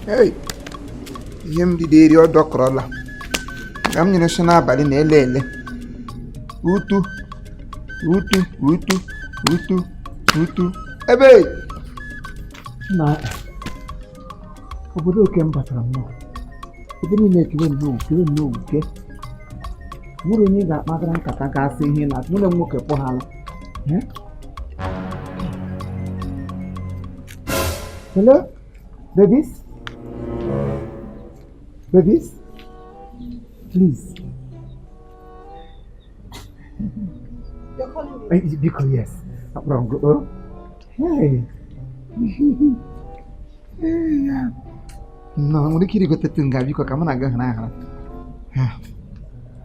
Hey, ihe m riri eri ọ dọkọrọla ka m nyere nshi n'abalị na-ele ele utu utu utu utu utu ebe na obodo oke m batara nnọọ ebe niile ekele nnọọ ekele nnọọ uke nwere onye ga-akpagara nkata ga-asị ihe na nwunye m nwoke kpọghala. Hello, babies? Babies? Please. You're calling me? Biko, yes. Akpọrọ m gị. Oh. Hey. Hey, ya. Nnọọ, nwere ike irigotetụ nga biko ka mụ na gị hụrụ ahụrụ.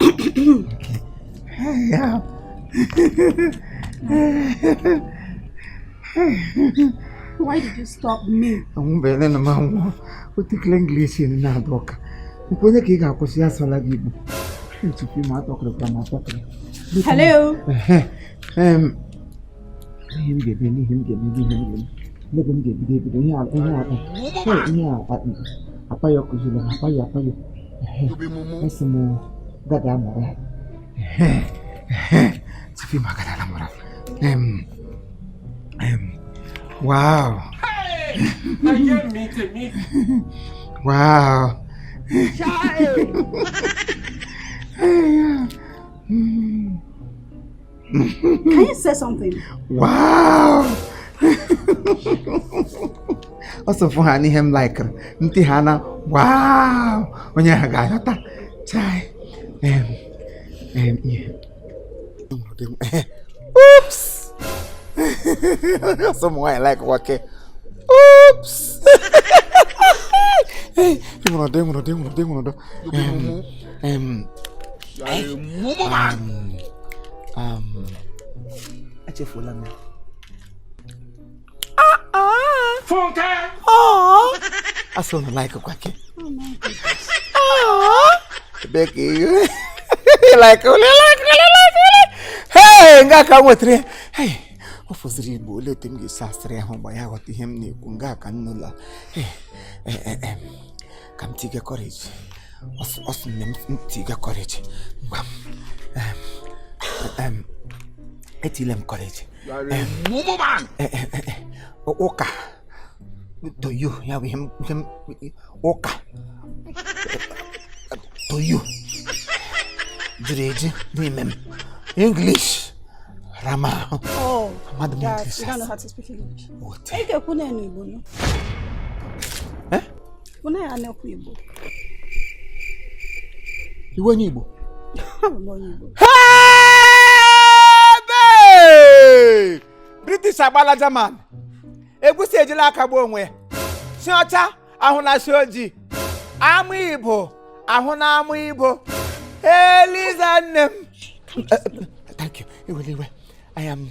Okay. Hey, ya. Why did you stop me? Anwụbeela na m anwụọ. Otukele English na-ada ụka. Nke onye ka ị ga-akwụsị ya asụla gị Igbo. Tupu ma atọkịrịkwa ma atọkịrị. Hello. Ihe m ga-eme, ihe m ga-eme, ihe m ga-eme. Ebe m ga-ebido ebido ihe a ihe a ihe a apa ya kụziri m apa ya apa ya. Esi m gaga mụrụ ya. Tupu m agara mụrụ. Wow. Wow. Can you say something? Wow. Ọsọ fụ ha n'ihe m laikere ntị ha na wow onye ha ga-aghọta chai. Em, em, ihe. Oops. Ọsọ ụmụ nwaanyị like nwoke. Oops. Enwere ọdọ, enwere ọdọ, enwere ọdọ, enwere ọdọ. Em, em, echefuola m ya. Funke! Asị ụnụ like kwa ke. Oh my goodness. Ebe ka ihe like ole like ole like ole. Hey, nga ka m nwetara ya. Hey, ọ fọziri Igbo ole otu m ga-esi asịrị ya hụ mgbe ya ghọta ihe m na-ekwu nga ka m nụla. Hey, eh, eh, eh, ka m tiga courage. Ọ sị nne m tiga courage. Ngwa m. Em, em, etile m courage. You are a mumu man! Eh, eh, eh, eh, ụka to you ya bụ ihe m ụka to you juru eju n'ime m English rama ahụ. Oh, Amadị m that English you don't know asụ. how to speak English. Ote. Ị ga-ekwu na Igbo no? Eh? Kwụ na ya na-ekwu Igbo. Iwe onye Igbo. Abụ m onye Igbo. Ebe! British agbala German. Egwusi ejila aka gbuo onwe ya. Si ọcha ahụ na si ojii. Amụ Igbo ahụ na amụ Igbo. Eliza nne m. Thank you. Ewele iwe. I am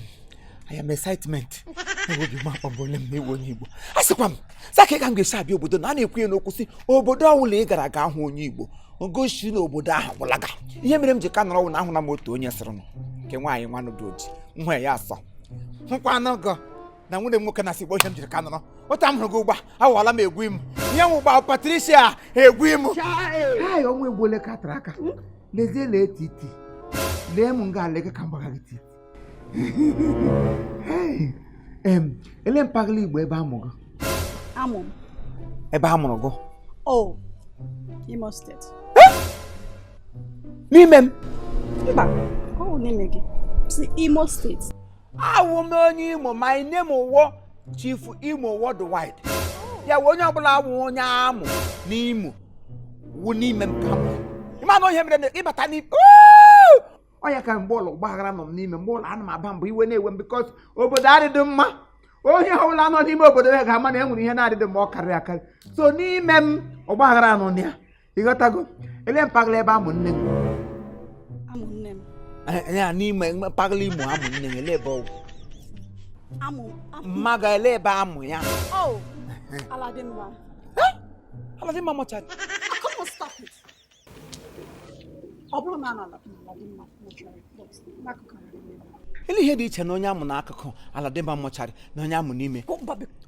excitement. Ewe obi m akpọgbole m na ewe onye Igbo. Asịkwa m, saka ka m ga-esi abịa obodo na a na-ekwu ya n'okwu si obodo ọbụla ị gara ga ahụ onye Igbo gosi na obodo ahụ gwụlaga. Ihe mere m ji ka nọrọ wụ na ahụ na m otu onye sịrị nụ nke nwaanyị nwanụ dị oji nhụ ya asọ hụkwanụ gị na nwunye m nwoke na-asị igbo ihe m jiri ka nọrọ otu m hụrụ gị ugbu a awọla m egwu m ihe m ugbu Patricia egwu m. Hai, ọnwa egbuole ka atara aka lezie lee titi lee m nga ale gị ka m gbagha gị titi. Hey, ele mpaghara Igbo ebe a mụrụ gị? Amụ m. Ebe a mụrụ gị? Oh, Imo State. N'ime m? Mba, ọ bụ n'ime gị. Si Imo State. Awụ m onye Imo, my name wụ Chief Imo Worldwide. Ya wụ onye ọbụla awụ onye amụ n'Imo wụ n'ime m ka mụ. Ịma na ihe mere na ịbata n'ime ọ ya ka mgbe ụlọ ọgbaghara nọ m n'ime mgbe ụlọ ana m aba mbụ iwe na-ewe m because obodo adịdị mma onye ọbụla nọ n'ime obodo ya ga-ama na e nwere ihe na-adịdị mma ọ karịrị akarị so n'ime m ọgbaghara nọ na ya ịghọtago ele mpaghara ebe amụ nne m. Amụ nne m. Ya n'ime mpaghara Imo amụ nne m ele ebe ọ wụ? Amụ amụ. Mmaga ele ebe amụ ya. Oh, Aladimma. Aladimma mọchara. Ah, come on, stop it. Ọ bụrụ na a na Aladimma mortuary, but n'akụkụ Aladimma. Ele ihe dị iche na onye amụ n'akụkụ ala dị mma mụchara na onye amụ n'ime?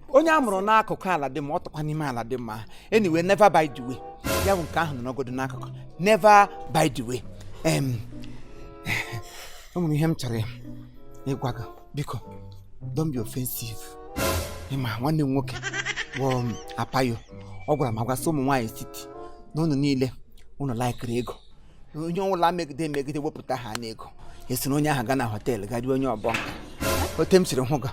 Onye a mụrụ n'akụkụ ala dị mma, ọ tụkwa n'ime ala dị mma. Anyway, never by the way, ya bụ nke ahụ nọ n'ọgọdụ n'akụkụ. Never by the way, o nwere ihe m chọrọ ịgwa gị. Biko, don't be offensive. Ịma nwanne m nwoke bụ Apayo, ọ gwara m agwasị ụmụ nwaanyị siti na unu niile unu laikiri ego. Onye ọbụla megide emegide wepụta ha n'ego, esi na onye ahụ gaa na hotel ga rie onye ọbọ nka. Ote m siri hụ gị,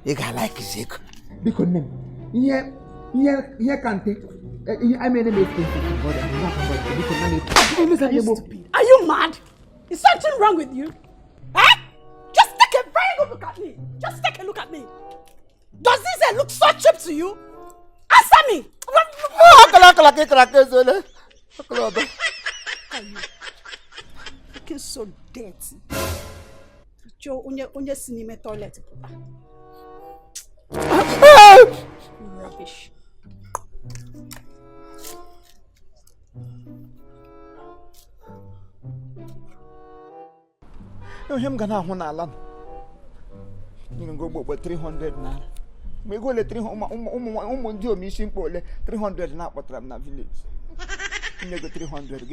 ị ga-alaikizi ego. Biko nne m, ihe ihe ihe ka nte ihe amere m expensive. Biko nna m. Are you stupid? Are you mad? Is something wrong with you? Eh? Just take a very good look at me. Just take a look at me. Does this hair look so cheap to you? Answer me. Akala akala ka ịkara aka ezuole akala ọdọ. Are you looking so dirty? Joe, onye onye si n'ime toilet pụta. Rubbish. Ihe m ga na-ahụ n'ala nọ nyere ngo gbogbo 300 naira ma ego ole 300 ụmụ ụmụ ndị omeisi mkpa ole 300 na-akpọtara m na village nye ego 300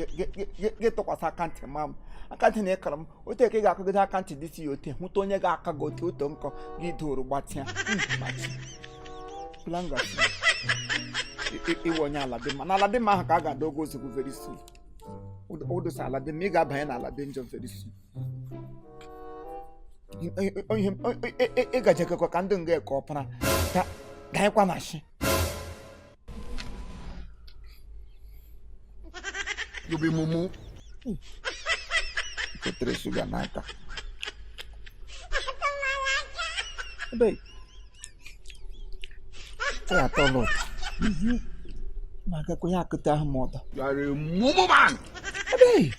gị tụkwasị akantị ma m akantị na ịkara m otu ka ị ga-akụgide akantị dị si ya ote hụta onye ga-aka gị ote oto nkọ gị doro gbatịa gbachi planga iwe onye ala dị mma na ala dị mma ahụ ka a ga-ada ogo ozugbo very soon. Ụdụsa ala dị mma, ị ga-abanye n'ala dị njọ very soon. Ihe ị gajekekwa ka ndị nga eke ọpara danyekwa na shi. You be mumu. Ketere shuga n'aka ebe ọ atọ ụlọ ụtọ ma agakwa ya akụta ahụ m ọdọ. You are a mumu man. Ebe